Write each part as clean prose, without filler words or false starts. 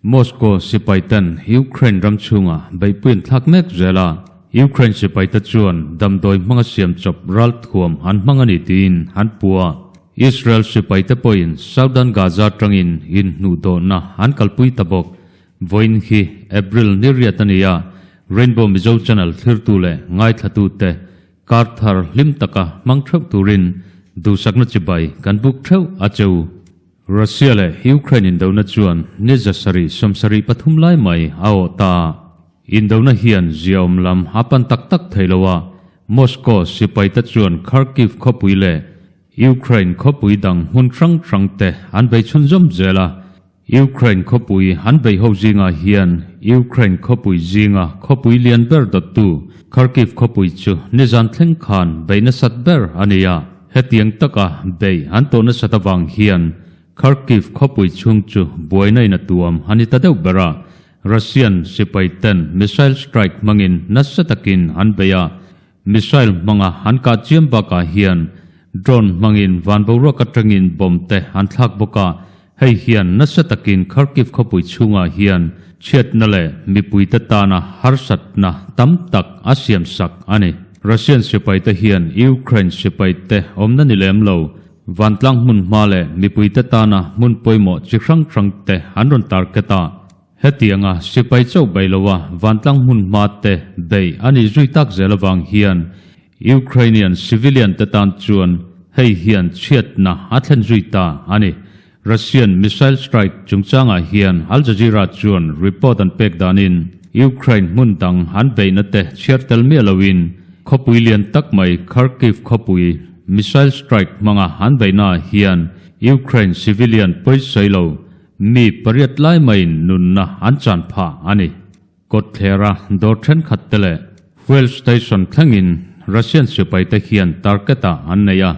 Moscow sipaiten Ukraine ram chhunga beihpui an thlak mek zel a, Ukraine sipaite chuan damdawi hmanga siam chawp ralthuam an hmang a ni tiin an pu a. Israel sipaite pawhin Southern Gaza atangin inhnuhdawhna an kalpui ta bawk. Vawiin hi April ni riat a ni a, Rainbow Mizo Channel thlirtu leh ngaithlatute kar thar hlim taka hmang theuh turin duhsakna chibai kan buk theuh a che u. Russia leh Ukraine indona chuan ni zasarih 73 lai mai a awh ta. Indona hian ziaawm lam a pan tak tak thei lo a, Moscow sipaite chuan Kharkiv khawpui leh Ukraine khawpui dang hmun hrang hrang te an bei chhunzawm zel a. Ukraine khawpui an bei ho zingah hian Ukraine khawpui zinga khawpui lian ber dawttu Kharkiv khawpui chu nizan thleng khan bei nasat ber a ni a. Hetiang taka bei an tawh nasat avang hian Kharkiv khawpui chhung chu buaina in a tuam a ni ta deuh ber a, Russian sipai ten missile strike hmangin nasa takin an bei a, missile hmanga an kah chiam bakah hian drone hmangin van boruak atangin bomb te an thlak bawk a, hei hian nasa takin Kharkiv khawpui chhungah hian chhiatna leh mipuite tana harsatna tam tak a siamsak a ni. Russian sipaite hian Ukraine sipaite awmna ni lem lo, vantlang hmun hma leh mipuite tana hmun pawimawh chi hrang hrangte an rawn target a. Hetianga sipai chauh bei loa vantlang hmun hma te bei a nih zui tak zel avang hian Ukrainian civilian te tan chuan hei hian chhiatna a thlen zui ta a ni. Russian missile strike chungchangah hian Al Jazeera chuan report an pek danin Ukraine hmun dang an beihna te chhiar tel miah loin khawpui lian tak mai Kharkiv khawpui missile strike hmanga an beihnaah hian Ukraine civilian pawisawi lo mi pariat lai maiin nunna an chan phah a ni. Kawtthlera dawr thenkhat te leh fuel station thlengin Russian sipaite hian target-ah an nei a,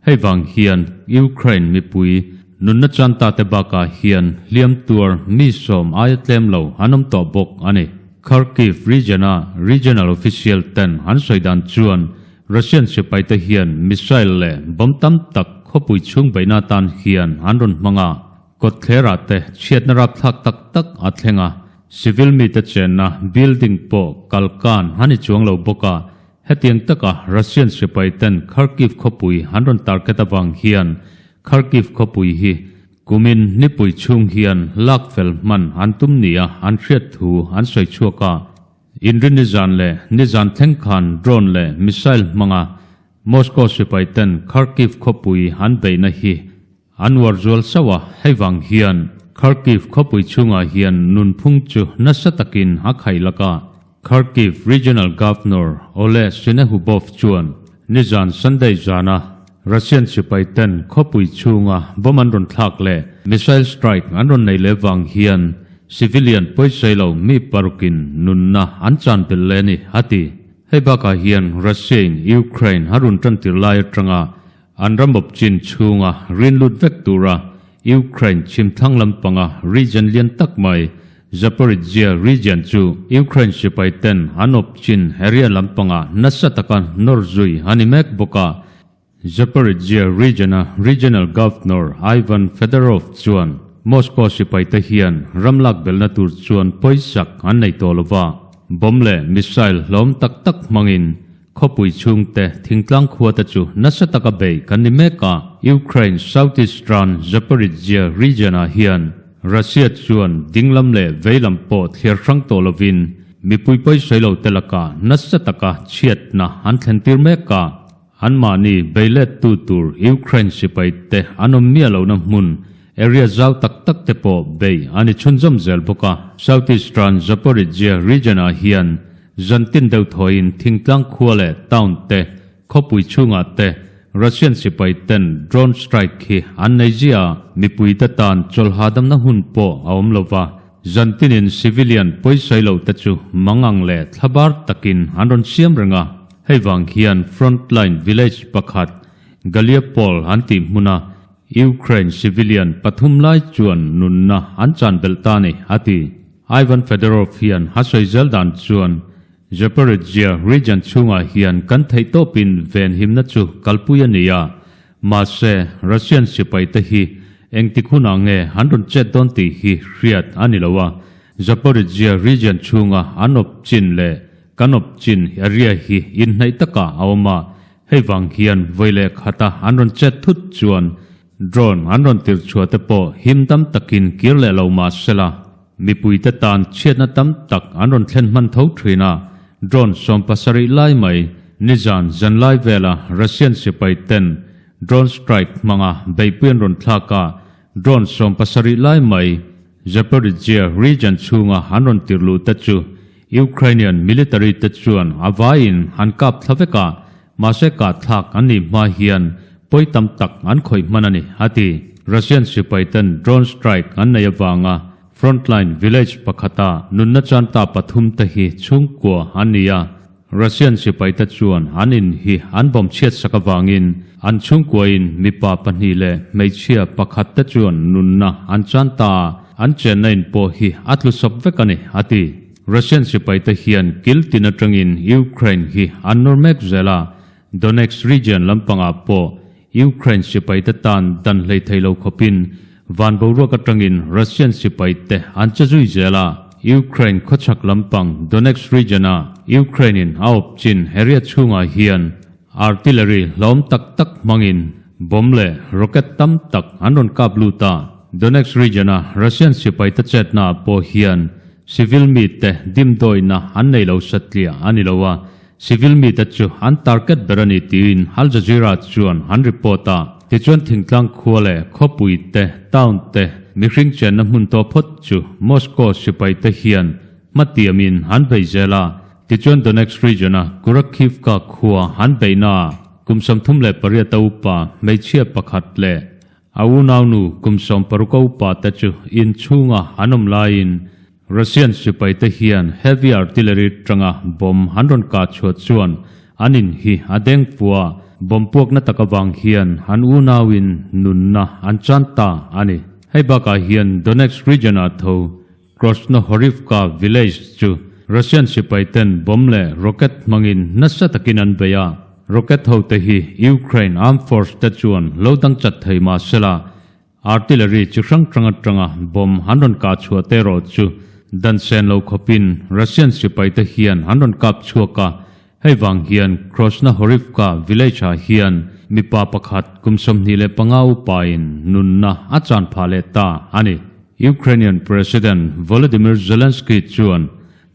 hei vang hian Ukraine mipui nunna chanta te bakah hian hliam tuar mi sawm aia tlem lo an awm tawh bawk a ni. Kharkiv region-a regional official ten an sawi dan chuan Russian sipaite hian missile leh bomb tam tak khawpui chhung beihna atan hian an rawn hmang a, Kawtthlerah te chhiatna rapthlak tak tak a thleng a, civil mite chenna building pawh kalkan a ni chuang lo bawk a, hetiang taka Russian sipai ten Kharkiv khawpui an rawn target avang hian Kharkiv khawpui hi kumin nipui chhung hian lak fel hman an tum nia an hriat thu an sawi chhuak a. Inrin nizan leh nizan thleng khan drone leh missile hmanga Moscow sipai ten Kharkiv khawpui an beihna hi An uar zual sauh a, hei vang hian Kharkiv khawpui chhungah hian nunphung chu nasa takin a khaih lak a. Kharkiv Regional Governor Oleh Synehubov chuan nizan Sunday zana Russian sipai ten khawpui chhunga bomb an rawn thlak leh missile strike an rawn nei leh vang hian civilian pawisai lo mi parukin nunna an chan belh leh a ni, a ti. Hei bakah hian Russia-in Ukraine a rawn tantir lai atanga An ramawp chin chhunga rin lut vek tura Ukraine chhimthlang lampanga region lian tak mai Zaporizhzhia region chu Ukraine sipai ten an awp chin area lampanga nasa taka nawr zui a ni mek bawk a. Zaporizhzhia region-a Regional Governor Ivan Fedorov chuan Moscow sipai te hian ram lak belhna tur chuan pawisak an nei tawh lova, bomb leh missile hlawm tak tak hmangin Khawpui chhungte thingtlang khuate chu nasa taka bei kan ni mek a, Ukraine southeastern Zaporizhzhia region-ah hian Russia chuan dinglam leh veilam pawh thliar hrang tawh lovin mipui pawisawi lo te lakah nasa taka chhiatna an thlentir mek a, anmahni beilettu tur Ukraine sipai te an awm miah lohna hmun area zau tak tak te pawh bei a ni chhunzawm zel bawk a. Southeastern Zaporizhzhia region-ah hian Zantin deuh thawiin thingtlang khua leh town te, khawpui chhungah te Russian sipai ten drone strike hi an nei zia a, mipui te tan chawlhadamna hun pawh a awm lo va, zantinin civilian pawisawi lo te chu mangang leh thlabar takin an rawn siam reng a, hei vang hian frontline village pakhat Galiapol an tih hmuna Ukraine civilian pathum lai chuan nunna an chan belh ta ni, a ti. Ivan Fedorov hian a sawi zel dan chuan Zaporizhzhia region chhungah hian kan theihtawpin venhimna chu kalpui a ni a, mahse Russian sipaite hi engtik hunah nge an rawn chet dawn tih hi hriat a ni lo a, Zaporizhzhia region chhunga an awp chin leh kan awp chin area hi inhnaih takah a awm a, hei vang hian vawi leh khata an rawn chet thut chuan Drone an rawn tirh chhuah te pawh him dam takin kir leh lo mah sela, mipuite tan chhiatna tam tak an rawn thlen hman tho thin a, drone 70 lai mai nizan zanlai vela Russian sipai ten drone strike hmanga beihpui an rawn thlak a, drone 70 lai mai Zaporizhzhia region chhunga an rawn tirh luh te chu Ukrainian military te chuan a vaiin an kap thla vek a, Mahse kahthlak an nih hma hian pawi tam tak an khawih hman a ni, a ti. Russian sipaiten drone strike an nei avanga frontline village pakhata nunna chanta pathum te hi chhungkua an ni a, Russian sipaite chuan an in hi an bomb chhiat sak avangin an chhungkuain mipa pahnih leh hmeichhia pakhat te chuan nunna an chan ta a, an chenna in pawh hi a tlu sawp vek a ni, a ti. Russian sipaite hian kil tin atangin Ukraine hi an nawr mek zel a, Donetsk region lampangah pawh Ukraine sipaite tan dan hlei thei lo khawpin van boruak atangin Russian sipaite an che zui zel a. Ukraine khawchhak lampang Donetsk region-a Ukraine-in a awp chin area chhungah hian Artillery hlawm tak tak hmangin bomb leh rocket tam tak an rawn kap lut a. Donetsk region-a Russian sipaite chetnaah pawh hian civil mite dimdawihna an nei lo satliah a ni lo a, civil mite chu an target ber a ni tiin Al Jazeera chuan an report a. Tichuan thingtlang khua leh khawpui te, town te, mihring chenna hmun tawh phawt chu Moscow sipaite hian hmatiamin an bei zel a. Tichuan Donetsk region-a Kurakhivka khua an beihnaah kum 38 a upa hmeichhia pakhat leh a unaunu kum 60 a upa te chu in chhunga an awm laiin Russian sipaite hian heavy artillery tanga bomb an rawn kah chhuah chuan an in hi a deng fua a, bomb puakna tak avang hian an unauin nunna an chan ta a ni. Hei bakah hian Donetsk region-ah tho Krasnohorivka village chu Russian sipaiten bomb leh rocket hmangin nasa takin an bei a, rocket ho te hi Ukraine armed force te chuan lo dang chat thei mah sela, artillery chi hrang hrang atanga bomb an rawn kah chhuah te erawh chu dan sen lo khawpin Russian sipaite hian an rawn kap chhuak a, Hei vang hian Krasnohorivka village-ah hian mipa pakhat kum 25 upain nunna a chan phah leh ta a ni. Ukrainian President Volodymyr Zelensky chuan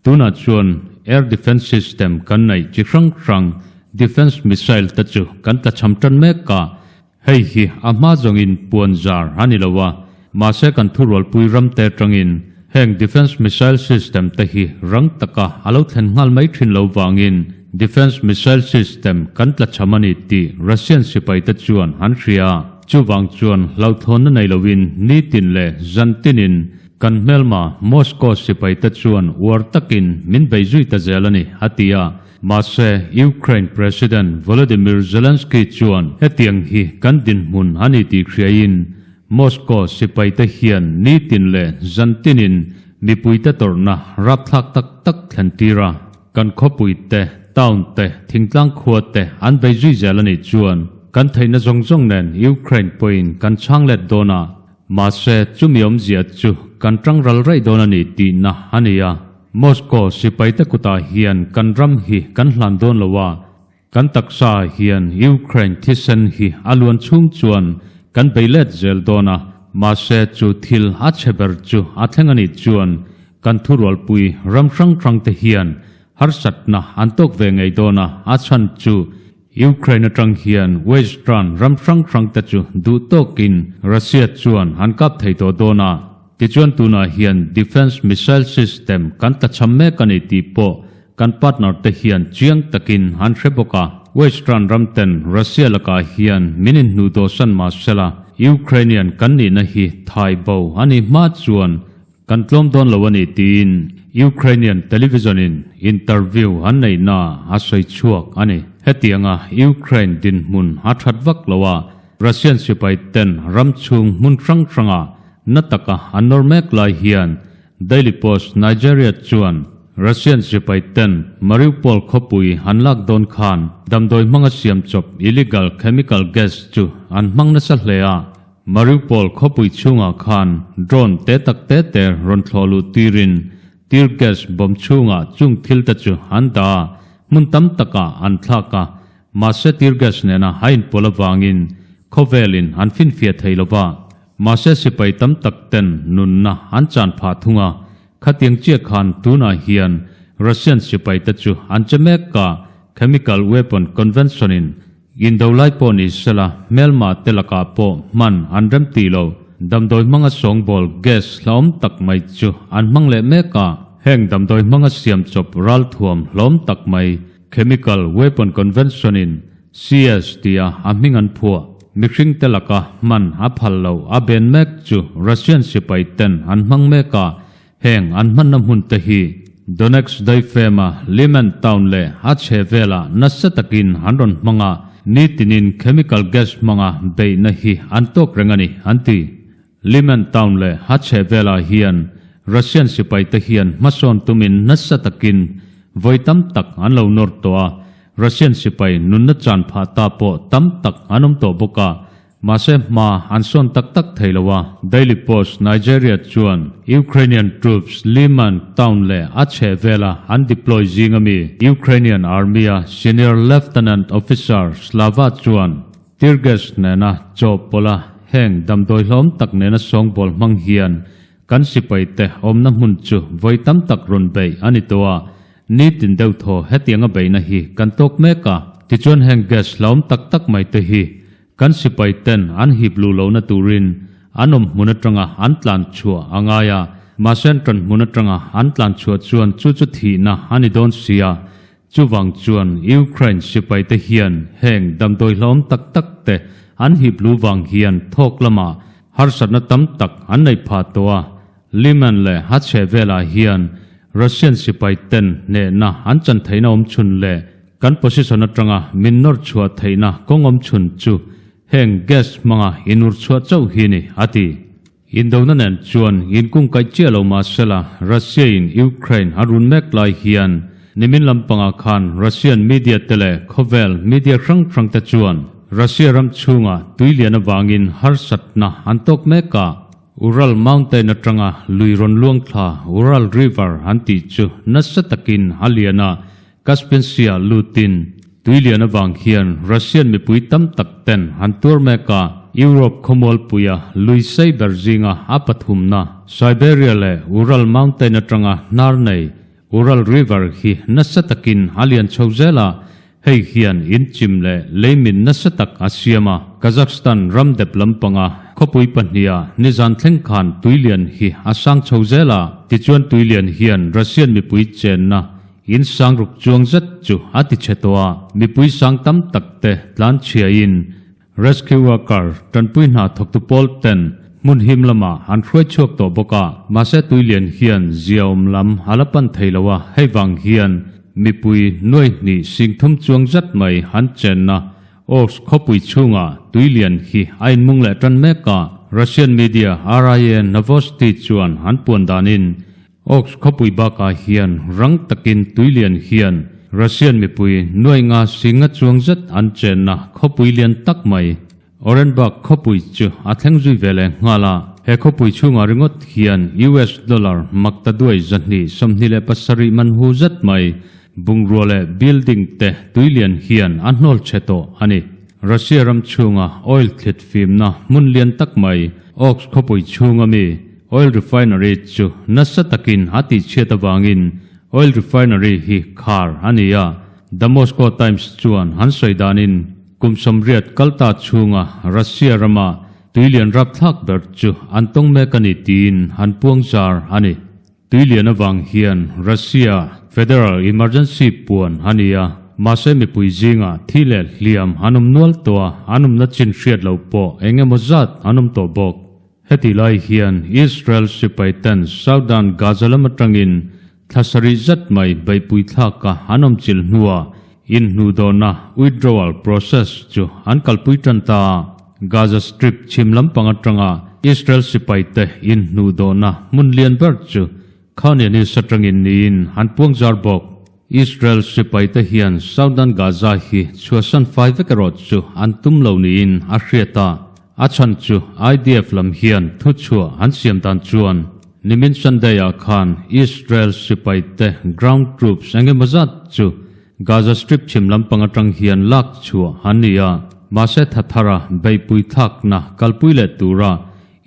tunah chuan air defence system kan neih chi hrang hrang defence missile te chu kan tlachham tan mek a, Hei hi a hma zawngin puan zar a ni lo a, mahse kan thurualpui ramte atangin heng defence missile system te hi rang taka a lo thlen nghal mai thin lo vangin defence missile system kan tlachham a ni tih Russian sipaite chuan an hria. Chuvang chuan hlauhthawnna nei loin nitin leh zantinin kan hmelma Moscow sipaite chuan uar takin min bei zui ta zel a ni, a ti a. Mahse, Ukraine President Volodymyr Zelensky chuan hetiang hi kan dinhmun a ni tih hriaiin Moscow sipaite hian nitin leh zantinin mipuite tawrhna rapthlak tak tak thlen tir a, kan khawpui te, town te, thingtlang khua te an bei zui zel a nih chuan kan theihna zawng zawng nen Ukraine pawhin kan chhang let dawn a, mahse chumi awmzia chu kan tang ral raih dawn a ni tihna a ni a. Moscow sipaite kutah hian kan ram hi kan hlan dawn lo a, kan taksa ah hian Ukraine thisen hi a luan chhung chuan kan bei let zel dawn a, mahse chu thil a chhe ber chu a thleng a nih chuan kan thurualpui ram hrang hrang te hian harsatna an tawk ve ngei dawn a, a chhan chu Ukraine atang hian Western ram hrang hrang te chu duh tawkin Russia chuan an kap thei tawh dawn a. Tichuan tunah hian defence missile system kan tlachham mek a ni tih pawh kan partner te hian chiang takin an hre bawk a. Western ram ten Russia lakah hian min inhnuh dawhsan mah sela, Ukrainian kan nihna hi thai bo a nih hma chuan kan tlawm dawn lo a ni tiin Ukrainian television in interview an neihna a sawi chhuak a ni. Hetianga Ukraine dinhmun a that vak lo a, Russian sipai ten ram chhung hmun hrang hrangah Na taka an nawr mek lai hian Daily Post Nigeria chuan Russian sipai ten Mariupol khawpui an lak dawn khan damdawi hmanga siam chawp illegal chemical gas chu an hmang nasa hle a. Mariupol khawpui chhungah khan drone te tak te te rawn thlawh luh tirin tear gas bomb chhungah chung thil te chu an dah a, hmun tam takah an thlak a. Mahse tear gas nena a inpawlh avangin khawvelin an finfiah thei lova. Mahse sipai tam tak ten nunna an chan phah thung a, khatiang chiah khan tunah hian Russian sipai te chu an che mek a, Chemical Weapon Convention in indo lai pawh ni sela hmelma te lakah pawh hman an rem tih lo, damdawi hmanga sawngbawl gas hlauhawm tak mai chu an hmang leh mek a, heng damdawi hmanga siam chawp ralthuam hlawm tak mai Chemical Weapon Convention in CS tia a hming an phuah. Mihring te laka hman a phal lo a ben mek chu Russian sipai ten an hmang mek a, heng an hmanna hmun te hi Donetsk daifema Lyman town leh a chhe velah nasa takin an rawn hmang a, nitinin chemical gas hmanga beihna hi an tawk reng a ni, an ti. Lyman town leh a chhe velah hian Russian sipai te hian hmasawn tumin nasa takin vawi tam tak an lo nawr tawh a, Russian sipai nunna chan phah ta pawh tam tak an awm tawh bawk a, mahse hma an sawn tak tak thei lo a. Daily Post Nigeria chuan Ukrainian troops Lyman town leh a chhehvela an deploy zing ami Ukrainian Army-a senior lieutenant officer Slava chuan Tear gas nena chaw pawlha heng damdawi hlawm tak nena sawngbawl hmang hian Kan sipaite awmna hmun chu vawi tam tak rawn beih a ni tawh a, nitin deuh thaw hetianga beihna hi kan tawk mek a. Tichuan heng gas hlauhawm tak tak mai te hi kan sipaiten an hip luh lohna turin an awm hmun atanga an tlan chhuah a ngai a, mahse an tan hmun atanga an tlan chhuah chuan chu chu thihna a ni dawn si a, Chuvang chuan Ukraine sipaite hian heng damdawi hlauhawm tak tak te an hip lu vang hian thawk lamah harsatna tam tak an neih phah tawh a, Lyman leh a chhehvelah hian Russian sipai ten hnehna an chan theihna awm chhun leh kan position atanga min nawr chhuah theihna kawng awm chhun chu heng gas hmanga inur chhuah chauh hi ni, a ti. Indona nen chuan inkung kaih chiah lo mah sela, Russia-in Ukraine a run mek lai hian nimin lampangah khan Russian media te leh khawvel media hrang hrang te chuan Russia ram chhungah tui lian avangin harsatna an tawk mek a. Ural Mountain atanga lui rawn luang thla Ural River an tih chu nasa takin a lian a, Caspian Sea-ah lutin tui lian avang hian Russian mipui tam tak ten an tuar mek a, Europe khawmualpuia lui sei ber zinga a pathumna Siberia leh Ural Mountain atanga hnar nei Ural River hi nasa takin a lian chho zel a, hei hian inchim leh leimin nasa tak a siam a. Kazakhstan ram dep lampanga khawpui pahniha nizan thleng khan tui lian hi a sang chho zel a, tichuan tui lian hian Russian mipui chenna In sang ruk chuang zet chu a ti chhe tawh a, mipui sang tam tak te tlan chhiain rescue worker tanpui hna thawktu pawl ten hmun him lamah an hruai chhuak tawh bawk a, mahse tuilian hian ziaawm lam a la pan thei lo a, hei vang hian mipui nuai hnih sing thum chuang zet mai an chenna Orsk khawpui chhungah tuilian hi a inmung leh tan mek a, Russian media RIA Novosti chuan an puan danin Oaks khawpui bakah hian rang takin tuilian hian Russian mipui nuai nga singa chuang zet an chenna khawpui lian tak mai Orenburg khawpui chu a thleng zui ve leh nghal a. He khawpui chhungah ringawt hian US dollar makta duai 227 man hu zet mai bungrua leh building te tuilian hian a hnawl chhe tawh a ni. Russia ram chhunga oil thlit fimna hmun lian tak mai Oaks khawpui chhunga mi Oil refinery chu nasa takin a tihchhiat avangin oil refinery hi khar a ni a, The Moscow Times chuan an sawi danin kum 80 kalta chhunga Russia rama tuilian rapthlak ber chu an tawng mek a ni tiin an puang zar a ni. Tuilian avang hian Russia Federal Emergency puan a ni a, mahse mipui zingah thi leh hliam an awm nual tawh a, an awmna chin hriat loh pawh eng emaw zat an awm tawh bawk. Heti lai hian Israel sipai ten Southern Gaza lam atangin thla sarih zet mai beihpui thlaka an awm chilh hnuah inhnuhdawhna, withdrawal process, chu an kalpui tan ta a. Gaza Strip chhim lampang atanga Israel sipai te inhnuhdawhna hmun lian ber chu. Khan Younis atangin niin an puang zar bawk. Israel sipaite hian Southern Gaza hi chhuahsan fai vek erawh chu an tum lo niin a hriat a, a chhan chu IDF lam hian thuchhuah an siam dan chuan nimin Sunday-ah khan Israel sipaite ground troops eng emaw zat chu Gaza Strip chhim lampang atang hian lak chhuah an ni a, mahse thathara beihpui thlakna kalpui leh tura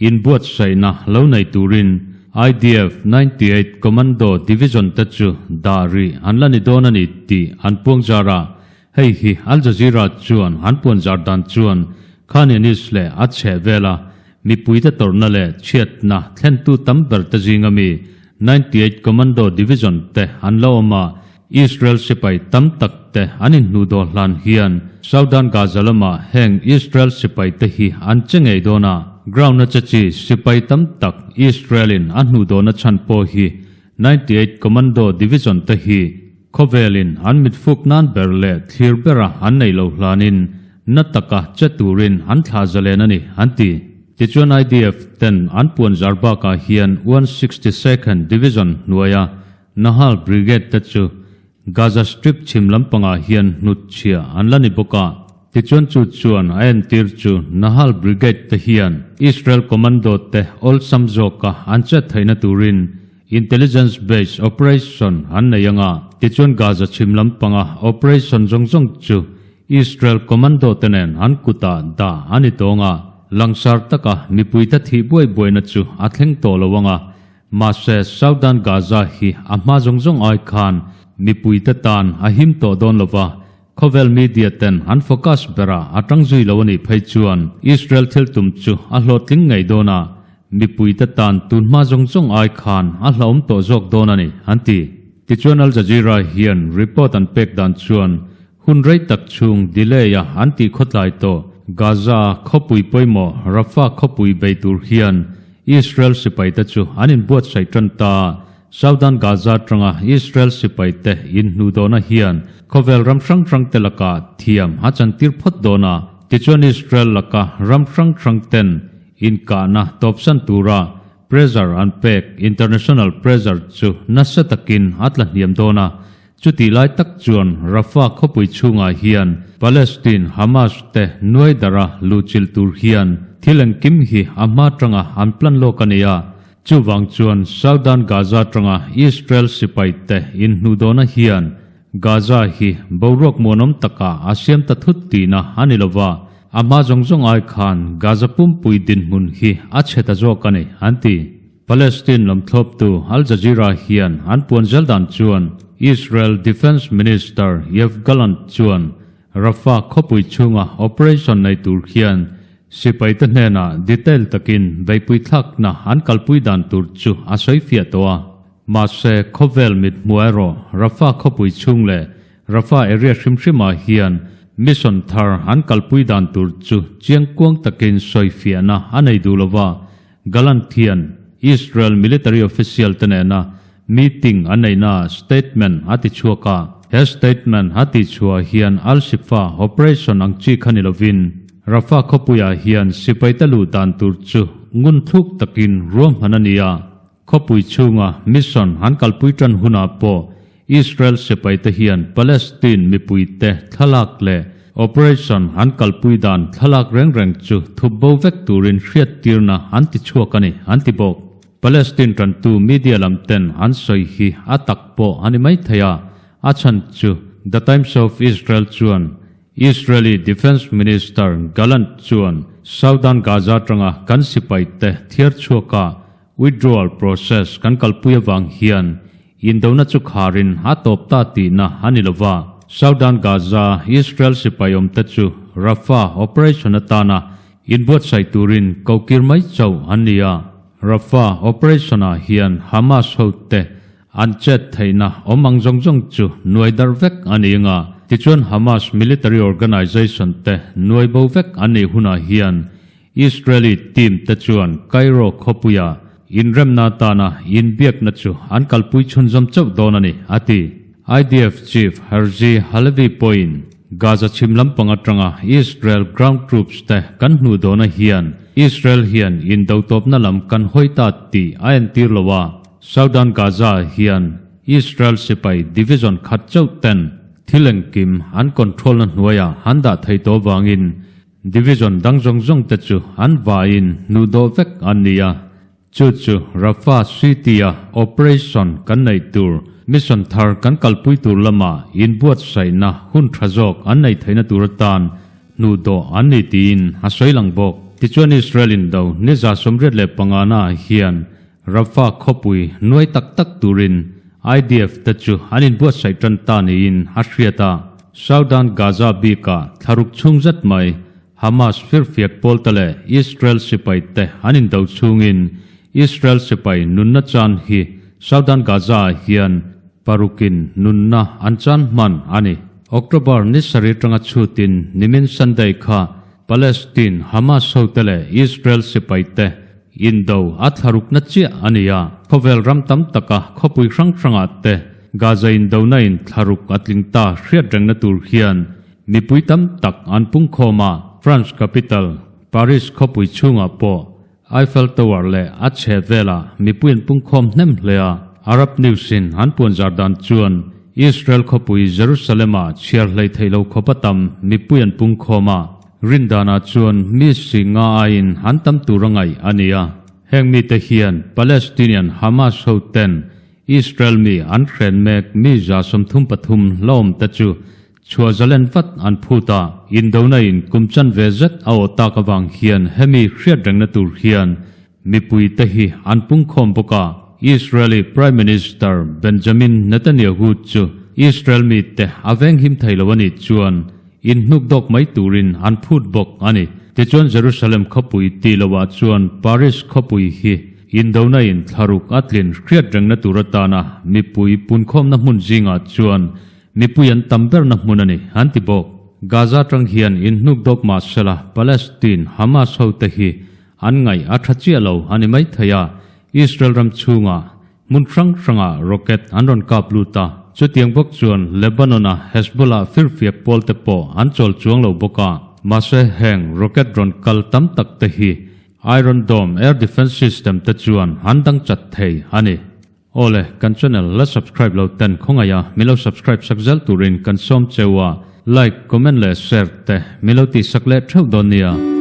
Inbuatsaihna lo nei turin IDF 98 Commando Division te chu dah rih an la ni dawn a ni tih an puangzar a, hei hi Al Jazeera chuan an puanzar dan chuan Khan Younis leh a chheh vela mipuite tawrhna leh chhiatna thlentu tam ber te zinga mi 98 Commando Division te an la awm a, Israel sipai tam tak te an inhnuh dawh hlan hian Southern Gaza lamah heng Israel sipai te hi an che ngei dawn a, ground a che chi sipai tam tak Israel in a hnuh dawhna chhan pawh hi 98 Commando Division te hi khawvel in an mit fuk nan ber leh thlir bera an nei lo hlanin na taka che turin an thlah zalen a ni an ti. Tichuan IDF ten an puan zar bakah hian 162nd Division hnuaia Nahal Brigade te chu Gaza Strip chhim lampangah hian hnutchhia an la ni bawk a, tichuan chu chuan a entir chu Nahal Brigade te hian Israel Commando te awlsam zawka an chet theihna turin Intelligence Based Operation an nei ang a, tichuan Gaza chhim lampanga operation zawng zawng chu Israel Commando te nen an kutah dah a ni tawng a, langsar taka mipuite thih buai buaina chu a thleng tawh lo ang a, Mahse, Southern Gaza hi a hma zawng zawng ai khan mipuite tan a him tawh dawn lo va, khawvel media ten an focus berah a tang zui lo a nih phei chuan Israel thil tum chu a hlawhtling ngei dawn a, mipuite tan tun hma zawng zawng ai khan a hlauhawm tawh zawk dawn a ni, an ti. Tichuan Al Jazeera hian report an pek dan chuan hun rei tak chhung delay a an tih khawtlai tawh Gaza khawpui pawimawh Rafah khawpui bei tur hian Israel sipaite chu an inbuatsaih tan ta. Southern Gaza atanga Israel sipaite inhnuhdawhna hian khawvel ram hrang hrangte lakah thiam a chantir phawt dawn a. Tichuan Israel laka ram hrang hrangten inkahna tawpsan tura pressure an pek, international pressure, chu nasa takin a tla hniam dawn a. Chutih lai tak chuan Rafah khawpui chhungah hian Palestine Hamas te nuai dara luhchilh tur hian thil engkim hi a hma tanga an plan lawk a ni a. Chuvang chuan Southern Gaza tanga Israel sipai te inhnuhdawhna hian Gaza hi boruak muanawm takah a siam ta thut tihna a ni lova, a hma zawng zawng ai khan Gaza pumpui dinhmun hi a chhe ta zawk a ni, an ti. Palestine lam thlawptu Al Jazeera hian an puan zel dan chuan Israel Defence Minister Yoav Gallant chuan Rafah khawpui chhunga operation nei tur hian sipaite hnenah detail takin beihpui thlakna an kalpui dan tur chu a sawi fiah tawh a. Mahse, khawvel mit hmuh erawh Rafah khawpui chhung leh Rafah area hrim hrimah hian mission thar an kalpui dan tur chu chiangkuang takin sawi fiahna a nei duh lova. Gallant hian Israel military official te nena meeting a neihna statement a ti chhuak a. He statement a tih chhuah hian Al Shifa operation ang chi kha ni lovin Rafah khawpuiah hian sipaite luh dan tur chu ngun thluk takin ruahman a ni a. Khawpui chhunga mission an kalpui tan hunah pawh Israel sipaite hian Palestine mipuite thlalak leh operation an kalpui dan thlalak reng reng chu thup bo vek turin hriattirna an ti chhuak a ni, an ti bawk. Palestine tantu media lam ten an sawi hi a tak pawh a ni mai thei a, a chhan chu The Times of Israel chuan Israeli Defence Minister Gallant chuan Southern Gaza atanga kan sipaite thiar chhuaka Withdrawal process kan kalpui avang hian indona chu kharin a tawp ta tihna a ni lova. Southern Gaza Israel sipai awmte chu Rafah operation atana inbuatsaih turin kokir mai chauh an ni a. Rafah operation-ah hian Hamas hote an chet theihna awm ang zawng zawng chu nuai darh vek a ni anga, tichuan Hamas military organization te nuai bo vek an nih hunah hian Israeli team te chuan Cairo khawpuia inremna atana inbiakna chu an kalpui chhunzawm chauh dawn a ni, a ti. IDF chief Herzi Halevi pawhin Gaza chhim lampang atanga Israel ground troops te kan hnuh dawna hian Israel hian indotawpna lam kan hawi ta tih a entir lo a. Southern Gaza ah hian Israel sipai division khat chauh ten thil engkim an control na hnuaiah an dah thei tawh vangin division dang zawng zawng te chu an vaiin hnuh dawh vek an ni a. Chu chu Rafah City-a operation kan neih tur mission thar kan kalpui tur lama inbuatsaihna hun tha zawk an neih theihna tur atan hnuh dawh an ni tiin a sawi lang bawk. Tichuan Israel indo ni 85 naah hian Rafah khawpui nuai tak tak turin IDF te chu an inbuatsaih tan ta niin a hriat a. Southern Gaza bikah thlaruk chhung zet mai Hamas firfiak pawlte leh Israel sipaite an indo chhungin Israel sipai nunna chan hi Southern Gaza-ah hian parukin nunna an chan hman a ni. October ni sarih atanga chhutin nimin Sunday kha Palestine Hamas hote leh Israel sipaite indo a thlarukna chiah a ni a, khawvel ram tam taka khawpui hrang hrangah te Gaza indona in thlaruk a tling ta hriat rengna tur hian Mipui tam tak an pungkhawm a, France capital, Paris khawpui chhungah pawh Eiffel Tower leh a chhe velah mipui an pungkhawm hnem hle a. Arab News in an puanzar dan chuan Israel khawpui Jerusalem-ah chhiar hlei theih lo khawp a tam mipui an pungkhawm a, rindanah chuan mi si nga aiin an tam tur a ngaih a ni a. Heng mite hian Palestinian Hamas ho ten Israel mi an hren mek mi 33 hlawm te chu Chhuah zalen vat an phut a, indona in kum chan ve zet a aw tak avang hian hemi hriat rengna tur hian mipui te hi an pungkhawm bawk a. Israeli Prime Minister Benjamin Netanyahu chu Israel mite a venghim thei lo a nih chuan inhnuk dawk mai turin an phut bawk a ni. Tichuan Jerusalem khawpui tih loah chuan Paris khawpui hi indona in thlaruk a tlin hriat rengna tur atana mipui punkhawmna hmun zingah chuan Mipui an tam berna hmun a ni, an ti bawk. Gaza atang hian inhnuk dawk mah sela Palestine, Hamas hote hi an ngaih a tha chiah lo a ni mai thei a, Israel ram chhungah hmun hrang hrangah rocket an rawn kap lut a, chutiang bawk chuan Lebanon-a Hezbollah firfiak pawl te pawh an chawl chuang lo bawk a. Mahse heng rocket rawn kal tam tak te hi Iron Dome air defence system te chuan an dang chat thei a ni. Awle, kan channel la subscribe lo ten khawngaih a, min lo subscribe sak zel turin kan sawm cheu a, like, comment leh share te min lo tihsak leh theuh dawn nia.